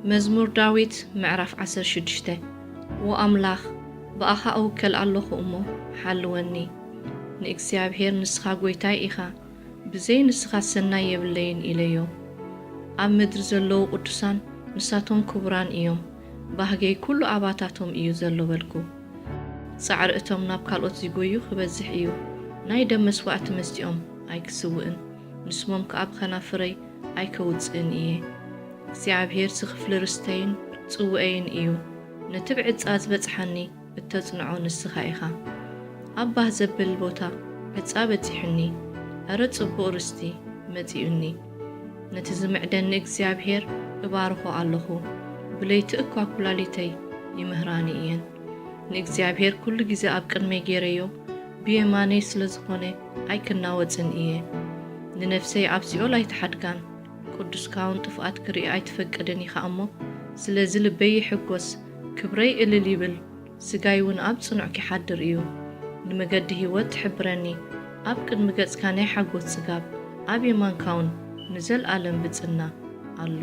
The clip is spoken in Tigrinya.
መዝሙር ዳዊት ምዕራፍ ዓሰርተ ሽዱሽተ። ዎ ኣምላኽ፣ ብኣኻ እውከል ኣለኹ እሞ፣ ሓልወኒ። ንእግዚኣብሔር፣ ንስኻ ጐይታይ ኢኻ፣ ብዘይ ንስኻ ሰናይ የብለይን ኢለዮ። ኣብ ምድሪ ዘለዉ ቅዱሳን ንሳቶም ክቡራን እዮም፣ ባህገይ ኩሉ ኣባታቶም እዩ ዘሎ በልኩ። ጻዕሪ እቶም ናብ ካልኦት ዚጎዩ ክበዝሕ እዩ፣ ናይ ደም መስዋእቲ መስቲኦም ኣይክስውእን፣ ንስሞም ከኣ ብኸናፍረይ ኣይከውጽእን እየ። እግዚኣብሔር ዝኽፍሊ ርስተይን ጽውኤይን እዩ፣ ነቲ ብዕጻ ዝበጽሓኒ እተጽንዖ ንስኻ ኢኻ። ኣብ ባህ ዘብል ቦታ ዕጻ በጺሑኒ፣ ኣረ ጽቡቕ ርስቲ መጺኡኒ። ነቲ ዝምዕደኒ እግዚኣብሔር እባርኾ ኣለኹ፣ ብለይቲ እኳ ኵላሊተይ ይምህራኒ እየን። ንእግዚኣብሔር ኩሉ ግዜ ኣብ ቅድመይ ገይረዮ፣ ብየማነይ ስለ ዝኾነ ኣይክናወጽን እየ። ንነፍሰይ ኣብ ሲኦል ኣይትሓድጋን፣ ቅዱስካ እውን ጥፍኣት ክርኢ ኣይትፈቅድን ኢኻ እሞ፣ ስለዚ ልበይ ይሕጎስ፣ ክብረይ እልል ይብል፣ ስጋይ እውን ኣብ ጽኑዕ ኪሓድር እዩ። ንመገዲ ህይወት ትሕብረኒ፣ ኣብ ቅድሚ ገጽካ ናይ ሓጎስ ጽጋብ፣ ኣብ የማንካ እውን ንዘልኣለም ብጽና ኣሎ።